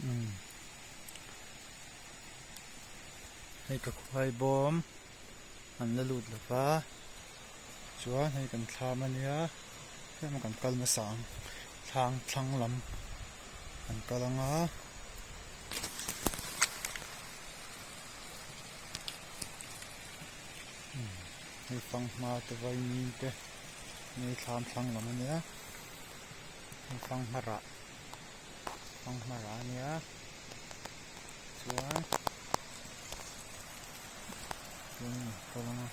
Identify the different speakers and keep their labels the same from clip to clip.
Speaker 1: Umm hei ka khuai bawm an la lut lo va chuan hei kan thlam a nia tlem a kan kal nasa ang thlang thlang lam an kal ang a. Hei fanghma te vaimim te hei thlam thlang lam a nia hei fanghma rah fanghma rah a nia chuan chuan kal ang a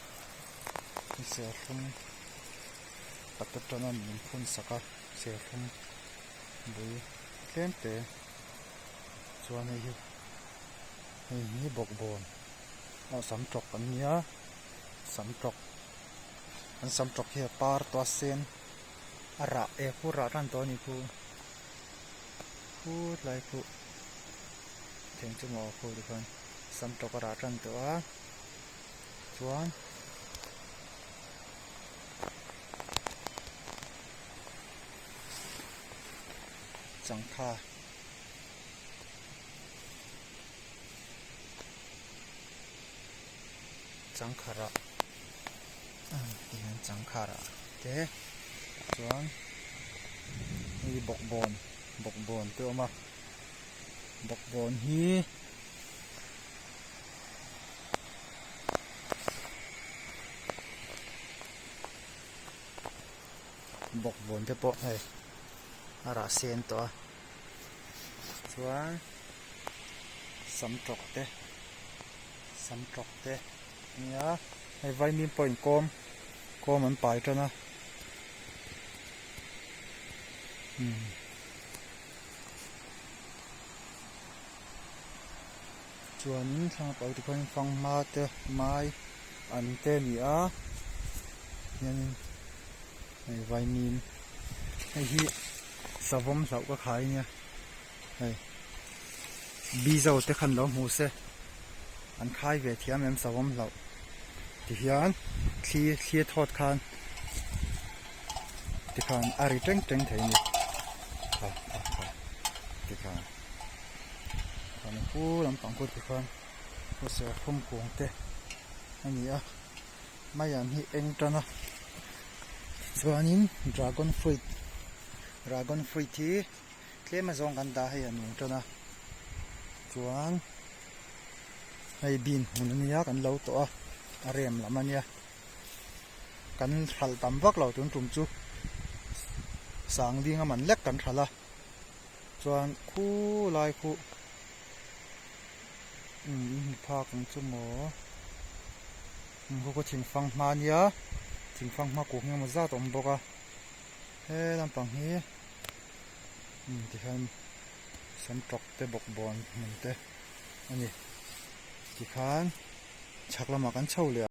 Speaker 1: hei serthlum patata min phun sak a serthlum bul tlem te chuan hei hi hei hi bawkbawn aw sam tawk an nia sam tawk an sam tawk hi a par tawh a sen a rah e khu rah tan tawh a ni khu khu tlai khu theng chu maw khu tikhuan sam tawk a rah tan tawh a chuan changkha. Changkharah tihian changkharah te chuan hei bawkbawn bawkbawn te a awm a bawkbawn hi bawkbawn te pawh hei a rah sen tawh a. Chuan sam tawk te sam tawk te nia hei vaimim pawh inkawm kawm an pai tan a umm chuanin thlang a pal tikhuanin fanghma te mai an te a ni a hianin hei vaimim hei hi savawm hlauh ka khai nia hei bizo te khan lo hmu se an khai ve thiam em savawm hlauh tihian thli thli a thawt khan tikhan a ri teng teng thei a ni kha kha kha tikhan khan a pu lampang khu tikhan serthlum kung te a ni a. Maian hi eng tan a chuanin dragon fruit dragon fruit hi tlem azawng kan dah hei a nung tan a chuan hei bean hmun ania kan lo tawh a a rem lam ania kan hralh tam vak lo tun tum chu sangling a man lek kan hralh a chuan khulai khu umm in hmu phak ang chu maw umm khu khu thingfang hma ania thingfang hma kuk engemaw zat a awm bawk a he lampang hi umm tikhian sam tawk te bawkbawn hmun te a ni tikhan chhak lamah kan chho leh a.